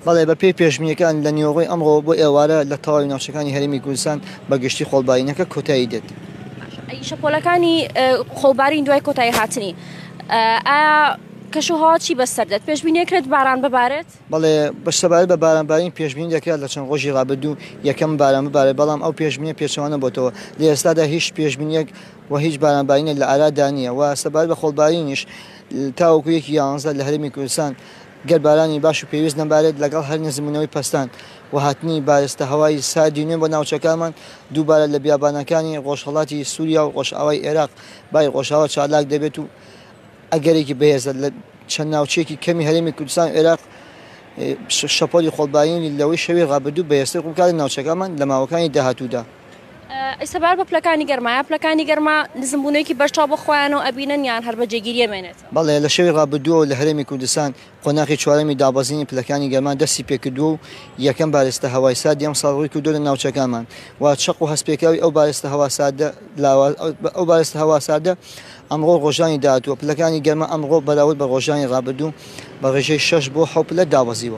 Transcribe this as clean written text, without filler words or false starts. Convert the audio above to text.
بەڵێ بەپێی پێشبینیەکان لە نیوەڕۆی ئەمڕۆوە بۆ ئێوارە لە تەواوی ناوچەکانی هەرێمی کوردستان بە گشتی خۆڵبارینەکە کۆتایی دێت. ئەی شەپۆلەکانی خۆڵبارین دوای کۆتایی هاتنی ئایا کەشوهەوا چی بەسەر دێت؟ پێشبینی دەکرێت باران ببارێت؟ بەڵێ سەبارەت بە بارانبارین پێشبینی دەکرا لە چەند ڕۆژی ڕابردوو یەکەم باران ببارێت، بەڵام ئەو پێشبینیە پێچەوانە بۆتەوە، لە ئێستادا هیچ پێشبینیەک و هیچ بارانبارینێک لە ئارادا نییە و سەبارەت بە خۆڵبارینیش تاوەکو یەکی یانزە لە هەرێمی کوردستان گەر بارانی باش و پێویست نەبارێت لەگەڵ هەر نزمبوونەوەی پەستان و هاتنی بارستە هەوای ساردی نوێ بۆ ناوچەکانمان دووبارە لە بیابانەکانی ڕۆژهەڵاتی سووریا و ڕۆژئاوای ئێراق بای ڕۆژئاوا چالاک دەبێت و ئەگەرێکی بەهێزە لە چەند ناوچەیەکی کەمی هەرێمی کوردستان و ئێراق شەپۆلی خۆڵبارینی لەوەی شەوی ڕابردوو بەهێزتر ڕووبکات لە ناوچەکانمان لە ماوەکانی داهاتوودا. ئەی سەبارەت بە پلەکانی گەرما، ئایا پلەکانی گەرما نزمبوونەوەیەکی بەرچاو بە خۆیانەوە ئەبینن یان هەر بە جێگیری ئەمێنێتەوە؟ بەڵێ، لە شەوی ڕابردووەوە لە هەرێمی کوردستان قۆناغی چوارەمی دابەزینی پلەکانی گەرما دەستی پێکردووە و یەکەم بارستە هەوای ساردی ئەمساڵ ڕووی کردووە لە ناوچەکانمان و چەق و هەستپێکراوی ئەو بارستە هەوا ساردە لاواز ئەو بارستە هەوا ساردە ئەمڕۆ ڕۆژانی داهاتووە پلەکانی گەرما ئەمڕۆ بەراورد بە ڕۆژانی ڕابردوو بە ڕێژەی شەش بۆ حەوت پلە دابەزیوە.